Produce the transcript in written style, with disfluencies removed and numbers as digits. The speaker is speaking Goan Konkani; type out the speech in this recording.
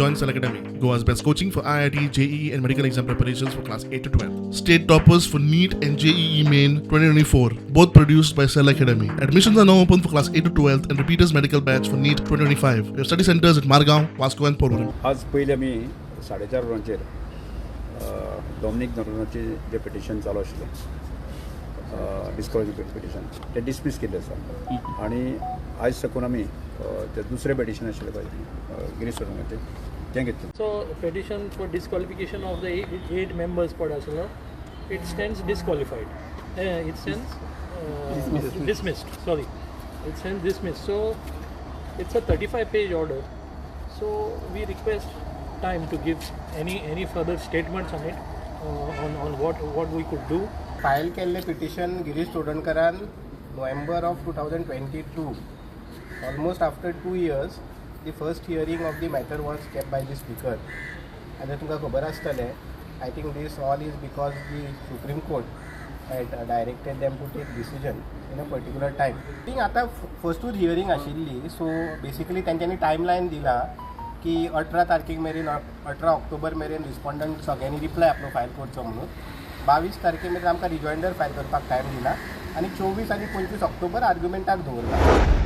Join Cell Academy, Goa's best coaching for IIT, JEE, and medical exam preparations for class 8 to 12. State toppers for NEET and JEE Main 2024, both produced by Cell Academy. Admissions are now open for class 8 to 12 and repeaters medical batch for NEET 2025. We have study centers at Margao, Vasco, and Porvorim. आज पयलीं आमी 4:30 वरांचेर डॉमनीक नरोन्हाचें जें पिटिशन चालू आशिल्लें, डिस्क्वॉलिफिकेशन पिटिशन, तें डिसमीस केल्लें आसा आनी आयज साकून आमी तें दुसरें पिटिशन आशिल्लें पळय गिरीश चोडणकाराचें, तें घेतलें. So petition for disqualification of the eight members पड आसलो, it stands disqualified. It stands dismissed. Sorry, it stands dismissed. So it's a 35-page order. So we request time to give any further statements on it, on what we could do. File केल्लें petition Girish चोडणकरान November of 2022, almost after 2 years the first hearing of the matter was kept by the speaker. आनी तुमकां खबर आसतलें, I think this all is because the Supreme Court had directed them to take decision in a particular time. Think आतां फर्स्टूच हियरींग आशिल्ली, सो बेसिकली तेंच्यांनी टायमलायन दिला की 18 तारखेक मेरेन, 18 ऑक्टोबर मेरेन रिस्पॉन्डंट सगळ्यांनी रिप्लाय आपलो फायल करचो म्हणून. 22 तारखे मेरेन आमकां रिजॉयंडर फायल करपाक टायम दिला आनी 24 आनी 25 ऑक्टोबर आर्ग्युमेंटाक दवरला.